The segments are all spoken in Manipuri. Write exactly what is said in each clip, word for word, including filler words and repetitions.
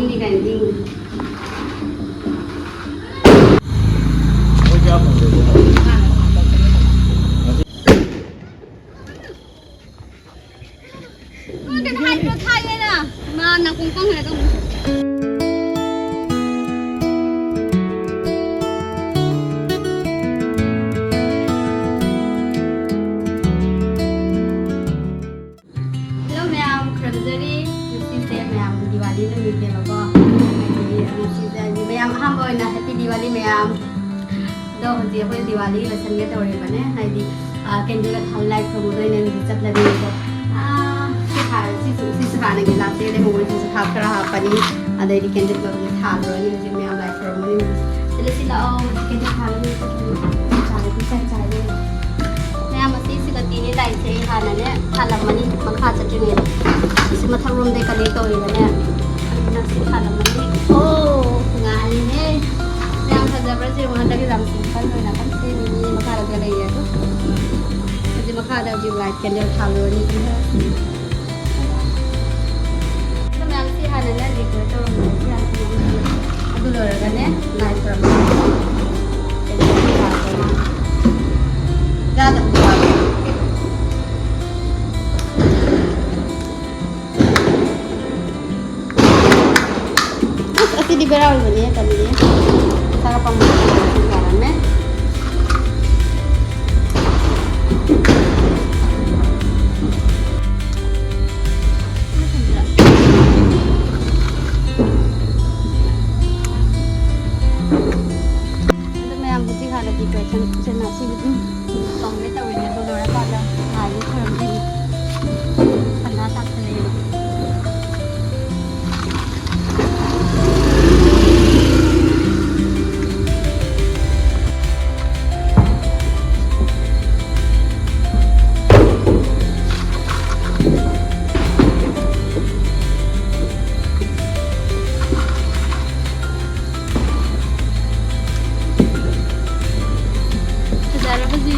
ꯃꯤ ꯀꯩꯅꯣ ꯏꯪ꯫ ꯃꯥ ꯀꯩꯅꯣ ꯍꯥꯏꯗ꯭ꯔꯣ ꯊꯥꯏꯅꯦꯅ? ꯃꯥ ꯅꯥꯀꯣꯡ ꯄꯪꯈ꯭ꯔꯦ ꯑꯗꯨꯝ꯫ Hello ꯃꯌꯥꯝ, ꯈꯨꯔꯨꯝꯖꯔꯤ꯫ ꯉꯁꯤꯁꯦ ꯃꯌꯥꯝ ꯗꯤꯋꯥꯂꯤ ꯅꯨꯃꯤꯠꯅꯦꯕꯀꯣ꯫ ꯍꯥꯏꯗꯤ ꯉꯁꯤꯁꯦ ꯍꯥꯏꯗꯤ ꯃꯌꯥꯝ ꯑꯍꯥꯟꯕ ꯑꯣꯏꯅ Happy Diwali ꯃꯌꯥꯝ꯫ ꯑꯗꯣ ꯍꯧꯖꯤꯛ ꯑꯩꯈꯣꯏ ꯗꯤꯋꯥꯂꯤ ꯂꯣꯏꯁꯟꯒꯦ ꯇꯧꯔꯤꯕꯅꯦ꯫ ꯍꯥꯏꯗꯤ, ꯑ, candle ꯊꯥꯟ ꯂꯥꯏ ꯈꯨꯔꯨꯝꯕꯗ ꯑꯣꯏꯅ ꯍꯧꯖꯤꯛ ꯆꯠꯂꯅꯤ꯫ ꯑꯗꯣ, ꯑ, ꯁꯤ ꯊꯥꯔꯦ, ꯁꯤꯁꯨ, ꯁꯤꯁꯨ ꯍꯥꯟꯅꯒꯤ last year ꯂꯩꯍꯧꯕꯅꯤ, ꯁꯤꯁꯨ ꯍꯥꯞ ꯈꯔ ꯍꯥꯞꯄꯅꯤ꯫ ꯑꯗꯩꯗꯤ candle ꯍꯧꯖꯤꯛ ꯊꯥꯜꯂꯨꯔꯅꯤ꯫ ꯍꯧꯖꯤꯛ ꯃꯌꯥꯝ ꯂꯥꯏ ꯈꯨꯔꯨꯝꯕꯅꯤ꯫ ꯁꯤꯗ ꯁꯤ ꯂꯥꯛꯑꯣ, ꯍꯧꯖꯤꯛ candle ꯊꯥꯜꯂꯅꯤ꯫ ꯆꯥꯔꯗꯤ ꯆꯥꯏ ꯆꯥꯏꯔꯦ꯫ ꯃꯌꯥꯝ ꯑꯁꯤ ꯁꯤꯒ ꯇꯤꯅꯤ ꯂꯥꯏꯁꯦ ꯑꯩ ꯍꯥꯟꯅꯅꯦ ꯊꯥꯜꯂꯝꯃꯅꯤ ꯃꯈꯥ ꯆꯠꯇ꯭ꯔꯤꯉꯩꯗ꯫ ꯁꯤ ꯃꯊꯛ ꯔꯣꯝꯗꯩ connect ꯇꯧꯔꯤꯕꯅꯦ꯫ ꯑꯗꯨꯅ ꯁꯤ ꯊꯥꯜꯂꯝꯃꯅꯤ꯫ ꯑꯣ, ꯉꯥꯜꯂꯤꯍꯦ꯫ ꯃꯌꯥꯝ ꯐꯖꯕ꯭ꯔꯥ ꯁꯤ ꯌꯦꯡꯉꯣ꯫ ꯍꯟꯗꯛꯀꯤ ꯌꯥꯝ simple ꯑꯣꯏꯅ ꯀꯟꯅ ꯁꯦꯝꯃꯤꯅꯤ꯫ ꯃꯈꯥꯗ ꯂꯩꯌꯦ ꯑꯗꯨ꯫ ꯍꯧꯖꯤꯛ ꯃꯈꯥꯗ ꯍꯧꯖꯤꯛ light candle ꯊꯥꯜꯂꯨꯔꯅꯤ꯫ ꯑꯗꯨ ꯃꯌꯥꯝ ꯁꯤ ꯍꯥꯟꯅꯅꯦ decorate ꯇꯧꯔꯝꯕꯅꯦ꯫ ꯁꯤ ꯍꯥꯟꯅ ꯊꯝꯃꯝꯃꯦ꯫ ꯑꯗꯨ ꯂꯣꯏꯔꯒꯅꯦ ꯂꯥꯏ ꯈꯨꯔꯨꯝꯕ꯫ ꯌꯥꯗꯕ ꯌꯥꯗꯕ꯫ ꯑꯁ, ꯑꯁꯤꯗꯤ ꯕꯦꯔꯥ ꯑꯣꯏꯕꯅꯦ, ꯇꯜꯂꯤꯅꯦ꯫ ꯁꯥꯒ ꯄꯪꯕ ꯌꯥꯔꯝꯃꯦ꯫ ꯑꯗꯨ ꯃꯌꯥꯝ ꯍꯧꯖꯤꯛ ꯍꯥꯟꯅ decoration ꯁꯦ ꯅꯥꯁꯤꯡ ꯑꯗꯨꯝ ꯇꯧꯒꯦ ꯇꯧꯔꯤꯅꯦ꯫ ꯑꯗꯨ ꯂꯣꯏꯔꯀꯥꯟꯗ ꯂꯥꯏꯒꯤ ꯈꯨꯔꯨꯝꯕꯤꯒꯦ꯫ ꯁꯅꯥ ꯇꯥꯛꯁꯜꯂꯛꯑꯦꯕ꯫ ꯐꯖꯔꯕꯁꯤ꯫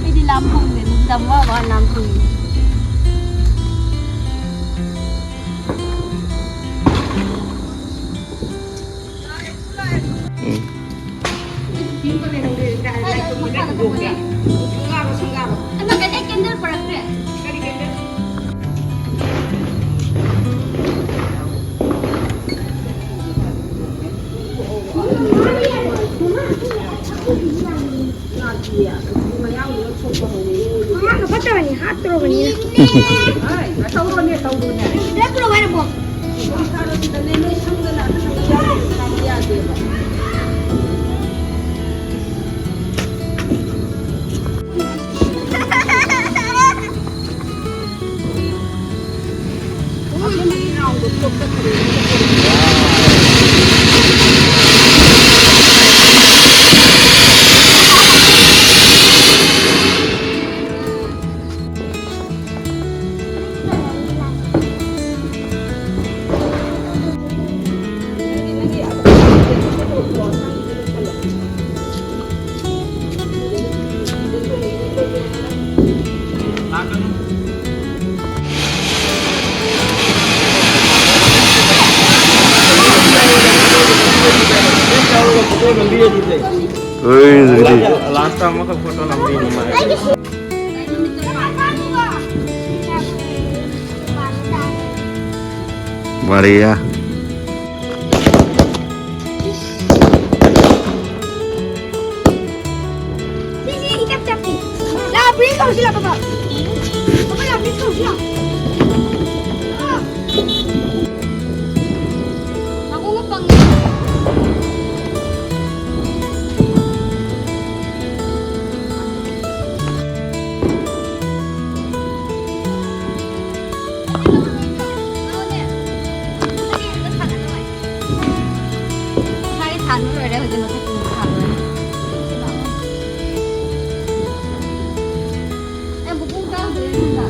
ꯑꯩꯗꯤ ꯂꯥꯝ ꯐꯪꯗꯦ꯫ ꯅꯨꯡꯗꯥꯡ ꯋꯥ ꯋꯥ ꯂꯥꯝ ꯐꯪꯉꯤ꯫ ꯁꯪꯒꯥꯕ, ꯁꯪꯒꯥꯕ꯫ ꯑꯃ ꯀꯩꯅꯣ candle ꯄꯨꯔꯛꯇ꯭ꯔꯦ꯫ ꯀꯔꯤ candle? ꯃꯌꯥꯡꯅ ꯐꯠꯇꯕꯅꯤ, ꯍꯥꯠꯇꯣꯔꯕꯅꯤ꯫ ꯍꯣꯏ, ꯇꯧꯔꯣꯅꯦ, ꯇꯧꯔꯣꯅꯦ꯫ ꯁꯤꯗ ꯄꯨꯔꯛꯑꯣ ꯍꯥꯏꯔꯕꯣ? ꯁꯤꯗꯅꯦ, ꯅꯣꯏ ꯁꯪꯗꯅ ꯑꯗꯨꯅ ꯌꯥꯗꯦꯕ꯫ ꯂꯥꯁꯇ ꯑꯃꯈꯛ ꯐꯣꯇꯣ ꯅꯝꯕꯤꯅꯤ ꯃꯥ꯫ ꯃꯥꯔꯤꯌꯥ꯫ ꯁꯤ, ꯁꯤ, ꯏꯀꯞ ꯆꯞꯄꯤ꯫ ꯂꯥ, ꯄ꯭ꯔꯤꯟ ꯇꯧꯁꯤ ꯂꯥ, ꯄꯥꯄꯥ꯫ ꯄꯥꯄꯥ, ꯂꯥ, ꯄ꯭ꯔꯤꯟ ꯇꯧꯁꯤ ꯂꯥ꯫ ꯃꯈꯣꯡꯒ ꯄꯪꯉꯦ꯫ ꯃꯁꯥꯒꯤ ꯊꯥꯟꯕ ꯂꯣꯏꯔꯦ, ꯍꯧꯖꯤꯛ ꯃꯊꯛꯀꯤ ꯑꯃꯨꯛ ꯊꯥꯜꯂꯣꯏꯔꯦ꯫ ꯑꯦ, ꯕꯨꯕꯨ ꯆꯥꯗ꯭ꯔꯦ ꯅꯪꯒ꯫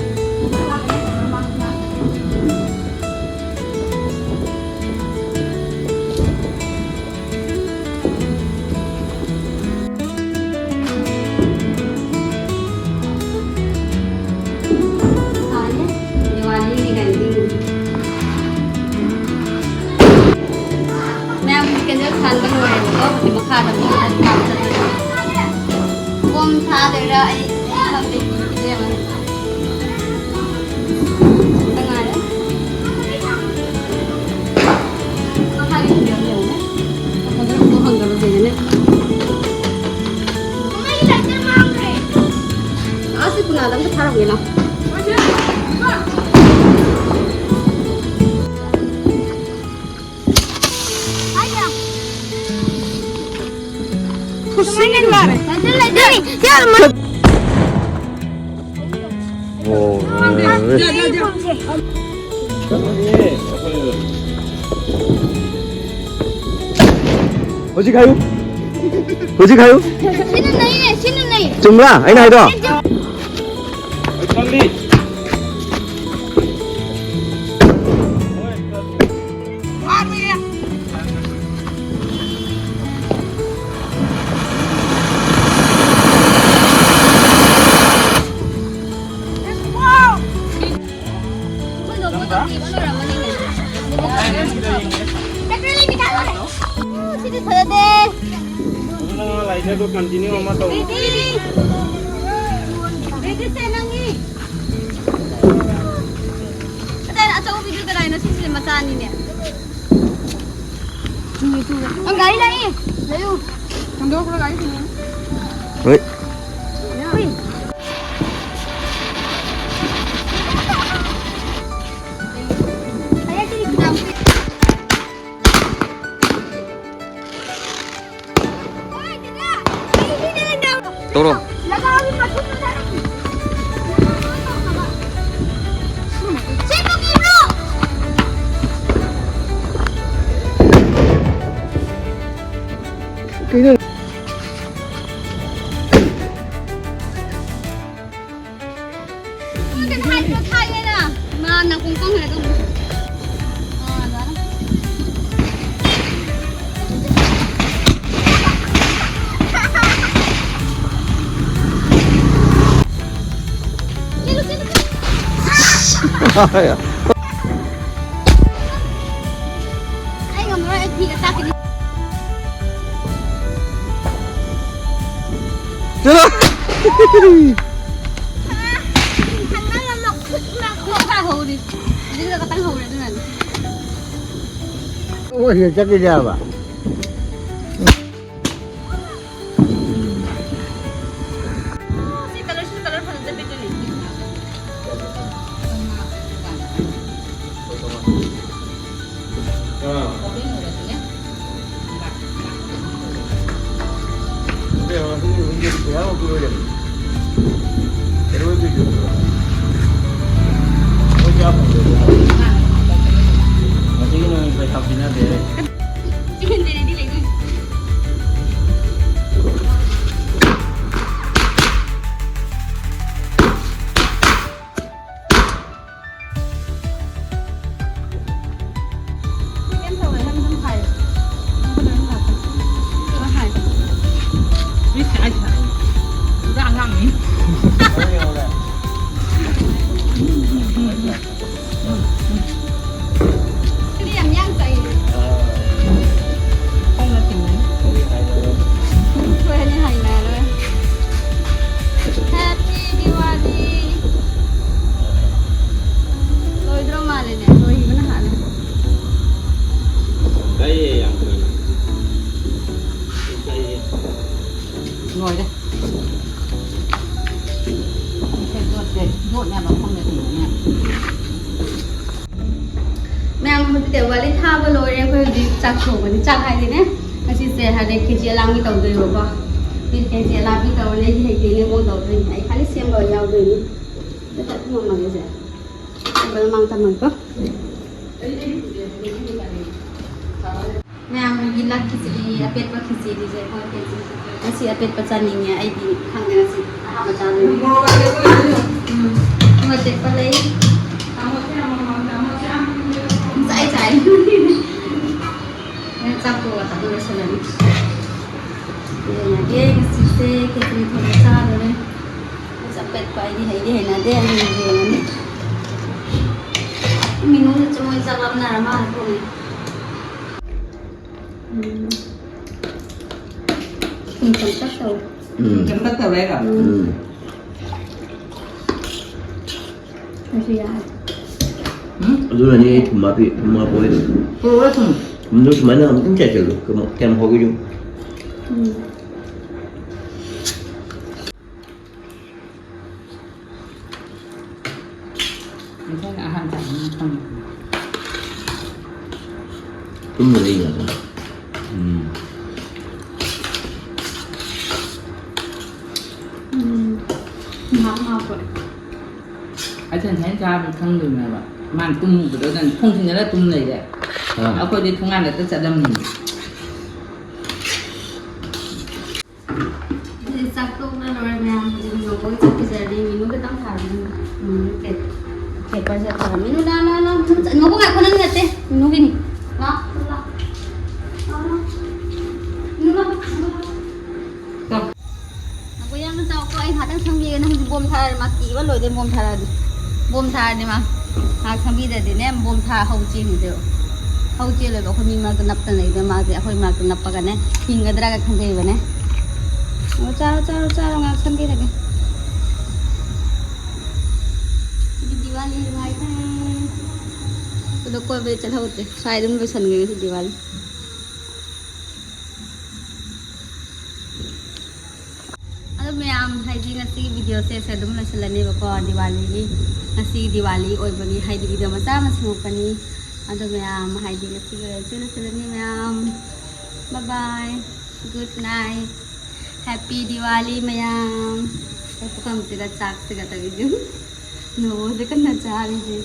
ꯃꯌꯥꯝ candle ꯊꯥꯟꯕ ꯂꯣꯏꯔꯦꯕꯀꯣ꯫ ꯍꯧꯖꯤꯛ ꯃꯈꯥꯗ ꯑꯃꯨꯛ ꯊꯥꯕ ꯆꯠꯇꯣꯏꯅꯦ꯫ ꯆꯥꯗꯣꯏꯔꯥ? ꯑꯩ ꯈꯪꯗꯦ꯫ ꯏꯕꯦꯝꯃ꯫ ꯉꯥꯏꯔꯦ꯫ ꯃꯈꯥꯒꯤ ꯐꯤꯕꯝ ꯌꯦꯡꯉꯨꯅꯦ꯫ ꯃꯈꯣꯟꯗꯣ ꯑꯃꯨꯛ ꯍꯪꯗꯕꯁꯤꯗꯅꯦ꯫ ꯑꯁ, ꯁꯤ ꯀꯨꯅꯥꯗ ꯑꯝꯇ ꯊꯥꯔꯝꯒꯦ ꯂꯥꯎ꯫ ꯍꯧꯖꯤꯛ ꯍꯥꯏꯌꯨ꯫ ꯍꯧꯖꯤꯛ ꯍꯥꯏꯌꯨ꯫ ꯁꯤꯅ ꯅꯩꯅꯦ, ꯁꯤꯅ ꯅꯩ꯫ ꯆꯨꯝꯕ꯭ꯔꯥ ꯑꯩꯅ ꯍꯥꯏꯗꯣ? ꯁꯤꯗꯤ ꯐꯖꯗꯦ꯫ ꯑꯗꯨ ꯅꯪ ꯂꯥꯏꯖꯗꯣ continue ꯑꯃ ꯇꯧ꯫ ꯔꯦꯗꯤ꯫ ꯔꯦꯗꯤ ꯁꯦ ꯅꯪꯒꯤ꯫ ꯀꯗꯥꯏꯗ ꯑꯆꯧꯕꯤꯗꯨ ꯀꯗꯥꯏꯅꯣ? ꯁꯤꯁꯤꯗꯤ ꯃꯆꯥꯅꯤꯅꯦ꯫ ꯅꯪ ꯒꯥꯔꯤ ꯂꯥꯛꯏ꯫ ꯂꯩꯌꯨ꯫ ꯍꯣꯏ꯫ ꯍꯨꯏ꯫ ꯇꯧꯔꯣ꯫ ꯀꯩꯅꯣ? ꯅꯪ ꯀꯩꯅꯣ ꯍꯥꯏꯗ꯭ꯔꯣ ꯊꯥꯏꯅꯦꯅ? ꯃꯥ ꯅꯥꯀꯣꯡ ꯄꯪꯈ꯭ꯔꯦ ꯑꯗꯨꯝ꯫ ꯑꯥ, ꯑꯗꯨꯃꯥꯏꯅ꯫ ꯆꯦꯜꯂꯨ, ꯆꯦꯜꯂꯨ, ꯆꯦꯜꯂꯨ꯫ ꯑꯩ ꯉꯝꯃꯔꯣꯏ, ꯑꯩ ꯐꯤꯒ ꯆꯥꯛꯀꯅꯤ꯫ ꯆꯦꯜꯂꯨ꯫ ꯍꯧꯔꯤ꯫ ꯍꯧꯖꯤꯛꯇ ꯈꯛꯇꯪ ꯍꯧꯔꯦ ꯑꯗꯨꯅꯅꯦ꯫ ꯑꯣ, ꯁꯤꯗ ꯆꯠꯈꯤꯁꯦ ꯍꯥꯏꯕ? ꯁꯤ colour, ꯁꯤ colour ꯐꯖꯗꯕꯤꯗꯨꯅꯤ꯫ ꯉꯁꯤꯒꯤ ꯅꯨꯃꯤꯠ ꯄꯩꯁꯥ ꯄꯤꯅꯗꯦ꯫ ꯑꯉꯥꯡꯅꯤ꯫ ꯑꯗꯨꯗꯤ ꯌꯥꯝ ꯌꯥꯡ ꯆꯥꯏꯌꯦ꯫ ꯈꯣꯡꯅ ꯊꯤꯟꯕꯅꯤ꯫ ꯑꯩꯈꯣꯏ ꯑꯅꯤ ꯍꯩꯅꯔꯣꯏ꯫ Happy Diwali꯫ ꯂꯣꯏꯗ꯭ꯔꯣ ꯃꯥꯜꯂꯦꯅꯦ, ꯂꯣꯏꯈꯤꯕꯅ ꯍꯥꯜꯂꯦ꯫ ꯂꯩꯌꯦ, ꯌꯥꯝ ꯀꯨꯏꯅ꯫ ꯂꯩꯌꯦ꯫ ꯂꯣꯏꯔꯦ꯫ ꯌꯣꯠꯅꯦꯕ ꯃꯐꯝꯗ ꯊꯝꯕꯅꯦ꯫ ꯃꯌꯥꯝ ꯍꯧꯖꯤꯛꯇꯤ ꯋꯥꯂꯤ ꯊꯥꯕ ꯂꯣꯏꯔꯦ꯫ ꯑꯩꯈꯣꯏ ꯍꯧꯖꯤꯛ ꯆꯥꯛ ꯊꯣꯡꯕꯅꯤ꯫ ꯆꯥꯛ ꯍꯥꯏꯗꯤꯅꯦ, ꯉꯁꯤꯁꯦ ꯍꯥꯏꯗꯤ ꯈꯦꯆꯤ ꯑꯂꯥꯡꯕꯤ ꯇꯧꯗꯣꯏꯕꯀꯣ꯫ ꯈꯦꯆꯤ ꯑꯂꯥꯡꯕꯤ ꯇꯧꯔ ꯂꯩꯗꯤ ꯍꯩꯇꯦꯅꯦ, ꯃꯑꯣꯡ ꯇꯧꯗꯣꯏꯅꯤ꯫ ꯑꯩ ꯈꯜꯂꯤ ꯁꯦꯝꯕ ꯌꯥꯎꯗꯣꯏꯅꯤ꯫ ꯉꯝꯃꯒꯦꯁꯦ꯫ ꯁꯦꯝꯕ ꯃꯃꯥꯡ ꯇꯝꯃꯒꯦꯀꯣ꯫ ꯃꯌꯥꯝꯒꯤ ꯂꯛ ꯈꯤꯆꯤꯗꯤ, ꯑꯄꯦꯠꯄ ꯈꯤꯆꯤꯗꯤꯁꯦ ꯑꯩꯈꯣꯏ ꯈꯦꯆꯤ꯫ ꯉꯁꯤ ꯑꯄꯦꯠꯄ ꯆꯥꯅꯤꯡꯉꯦ ꯑꯩꯗꯤ, ꯈꯪꯗꯦ, ꯉꯁꯤ ꯑꯍꯥꯟꯕ ꯆꯥꯗꯣꯏꯅꯦ꯫ ꯎꯝ, ꯃꯣꯔꯣꯛ ꯑꯇꯦꯛꯄ ꯂꯩ꯫ ꯆꯥꯏ, ꯆꯥꯏ꯫ ꯆꯥꯛ ꯇꯣꯛꯑꯒ ꯇꯞꯅ ꯂꯣꯏꯁꯤꯜꯂꯅꯤ꯫ ꯌꯦꯡꯉꯒꯦ, ꯉꯁꯤꯁꯦ ꯈꯦꯆ꯭ꯔꯤ ꯊꯣꯡꯕ ꯆꯥꯗꯣꯔꯦ꯫ ꯑꯁ, ꯑꯄꯦꯠꯄ ꯑꯩꯗꯤ ꯍꯩꯗꯤ ꯍꯩꯅꯗꯦ, ꯑꯗꯨꯅ ꯌꯦꯡꯉꯅꯤ꯫ ꯃꯤꯅꯨꯁꯨ ꯃꯣꯏ ꯆꯥꯛ ꯂꯥꯝꯅꯔ ꯃꯥꯜꯂꯦ ꯊꯣꯡꯉꯦ꯫ ꯎꯝ꯫ ꯊꯨꯝ ꯆꯝꯇꯛ ꯇꯧꯋꯦ꯫ ꯎꯝ꯫ ꯀꯩꯝ ꯇꯧꯔꯦ ꯍꯥꯏꯔꯣ? ꯎꯝ꯫ ꯑꯩꯁꯨ ꯌꯥꯔꯦ꯫ ꯎꯝ? ꯑꯗꯨꯅꯅꯦ ꯑꯩ ꯊꯨꯝ ꯍꯥꯞꯄꯤ, ꯊꯨꯝ ꯍꯥꯞꯄꯣ ꯍꯥꯏꯗꯣ꯫ ꯄꯨꯔꯛꯎꯔ ꯊꯨꯝ? ꯊꯨꯝꯗꯣ ꯁꯨꯃꯥꯏꯅ ꯑꯃꯨꯛꯇꯪ ꯆꯥꯏꯁꯤꯜꯂꯨ, ꯀꯌꯥꯝ ꯍꯥꯎꯒꯦ ꯌꯦꯡꯉꯨ꯫ ꯎꯝ꯫ ꯉꯁꯥꯏꯅ ꯑꯍꯥꯟꯕ ꯆꯥꯕ ꯃꯐꯝ꯫ ꯇꯨꯝꯕꯗ ꯌꯦꯡꯉꯒ꯫ ꯎꯝ꯫ ꯎꯝ꯫ ꯉꯥꯏꯍꯥꯛ ꯉꯥꯎꯈ꯭ꯔꯦ꯫ ꯑꯩ ꯉꯁꯥꯏꯅ ꯆꯥꯕꯗꯤ ꯈꯪꯗꯕꯅꯦꯕ꯫ ꯃꯥꯅ ꯇꯨꯝꯃꯨꯕꯗꯣ ꯅꯪ ꯊꯣꯡ ꯊꯤꯡꯖꯤꯜꯂ ꯇꯨꯝ ꯂꯩꯔꯦ꯫ ꯑꯥ꯫ ꯑꯩꯈꯣꯏꯗꯤ ꯊꯣꯡꯒꯥꯟꯗ ꯍꯦꯛꯇ ꯆꯠꯂꯝꯃꯤꯅꯤ꯫ ꯑꯗꯨꯗꯤ ꯆꯥꯛ ꯇꯣꯛꯅ ꯂꯣꯏꯔꯦ ꯃꯌꯥꯝ꯫ ꯍꯧꯖꯤꯛ ꯃꯤꯅꯨ ꯀꯣꯏ ꯆꯠꯈꯤꯖꯔꯅꯤ꯫ ꯃꯤꯅꯨ ꯈꯤꯇꯪ ꯊꯥꯕꯤꯌꯨ꯫ ꯎꯝ, ꯄꯦ-, ꯄꯦꯄꯔꯁꯦ ꯊꯥꯔꯝꯃꯤ꯫ ꯃꯤꯅꯨ, ꯂꯥ, ꯂꯥ, ꯂꯥ꯫ ꯃꯤꯅꯨ ꯆꯠ-, ꯃꯕꯨꯡ ꯉꯥꯏꯈꯣ, ꯅꯪ ꯅꯠꯇꯦ꯫ ꯃꯤꯅꯨꯒꯤꯅꯤ꯫ ꯂꯥ, ꯂꯥ, ꯂꯥ, ꯂꯥ꯫ ꯃꯤꯅꯨ, ꯂꯥ, ꯃꯤꯅꯨ, ꯂꯥ꯫ ꯇꯣ꯫ ꯉꯥꯏꯈꯣ, ꯌꯥꯝꯅ ꯆꯥꯎꯀꯣ꯫ ꯑꯩ ꯉꯥꯏꯍꯥꯛꯇꯪ ꯁꯪꯕꯤꯒꯦ꯫ ꯅꯪ ꯍꯧꯖꯤꯛ ꯕꯣꯝ ꯊꯥꯔꯗꯤ ꯃꯥ ꯀꯤꯕ ꯂꯣꯏꯗꯦ꯫ ꯕꯣꯝ ꯊꯥꯔꯗꯤ꯫ ꯕꯣꯝ ꯊꯥꯔꯗꯤ ꯃꯥ ꯉꯥꯏꯍꯥꯛ ꯁꯪꯕꯤꯗ꯭ꯔꯗꯤꯅꯦ, ꯕꯣꯝ ꯊꯥ ꯍꯧ ꯆꯦꯟꯈꯤꯗꯣꯏꯕ꯫ ꯍꯧ ꯆꯦꯜꯂꯣꯏꯕ꯫ ꯑꯩꯈꯣꯏ ꯃꯤ ꯃꯔꯛꯇ ꯅꯞꯇꯅ ꯂꯩꯗꯣꯏ꯫ ꯃꯥꯁꯦ ꯑꯩꯈꯣꯏ ꯃꯔꯛꯇ ꯅꯞꯄꯒꯅꯦ ꯍꯤꯡꯒꯗ꯭ꯔꯥꯒ ꯈꯟꯖꯩꯕꯅꯦ꯫ ꯑꯣ, ꯆꯥꯔꯣ, ꯆꯥꯔꯣ, ꯆꯥꯔꯣ, ꯉꯥꯏꯍꯥꯛ ꯁꯪꯕꯤꯔꯒꯦ꯫ ꯉꯁꯤꯗꯤ ꯗꯤꯋꯥꯂꯤ ꯅꯨꯡꯉꯥꯏꯈ꯭ꯔꯦ꯫ ꯑꯗꯣ ꯀꯣꯏꯕꯗꯤ ꯆꯠꯍꯧꯗ꯭ꯔꯦ꯫ ꯁ꯭ꯋꯥꯏ ꯑꯗꯨꯝ ꯂꯣꯏꯁꯟꯈ꯭ꯔꯦ ꯉꯁꯤ ꯗꯤꯋꯥꯂꯤ꯫ ꯑꯗꯣ ꯃꯌꯥꯝ, ꯍꯥꯏꯗꯤ, ꯉꯁꯤꯒꯤ ꯚꯤꯗꯤꯑꯣꯁꯦ ꯁꯤ ꯑꯗꯨꯝ ꯂꯣꯏꯁꯤꯜꯂꯅꯦꯕꯀꯣ꯫ ꯗꯤꯋꯥꯂꯤꯒꯤ, ꯉꯁꯤ ꯗꯤꯋꯥꯂꯤ ꯑꯣꯏꯕꯒꯤ, ꯍꯥꯏꯗꯤ, ꯚꯤꯗꯤꯑꯣ ꯃꯆꯥ ꯑꯃ ꯁꯦꯝꯃꯛꯄꯅꯤ꯫ ꯑꯗꯣ ꯃꯌꯥꯝ, ꯍꯥꯏꯗꯤ, ꯉꯁꯤꯒꯤ ꯑꯣꯏꯅ ꯁꯤ ꯂꯣꯏꯁꯤꯜꯂꯅꯤ ꯃꯌꯥꯝ꯫ Bye bye, good night, happy Diwali ꯃꯌꯥꯝ꯫ ꯑꯩ ꯄꯨꯈꯝꯁꯤꯒ ꯆꯥꯛꯁꯤꯒ ꯇꯧꯔꯤꯁꯦ꯫ ꯅꯣꯡꯁꯦ ꯀꯟꯅ ꯆꯥꯔꯤꯁꯦ꯫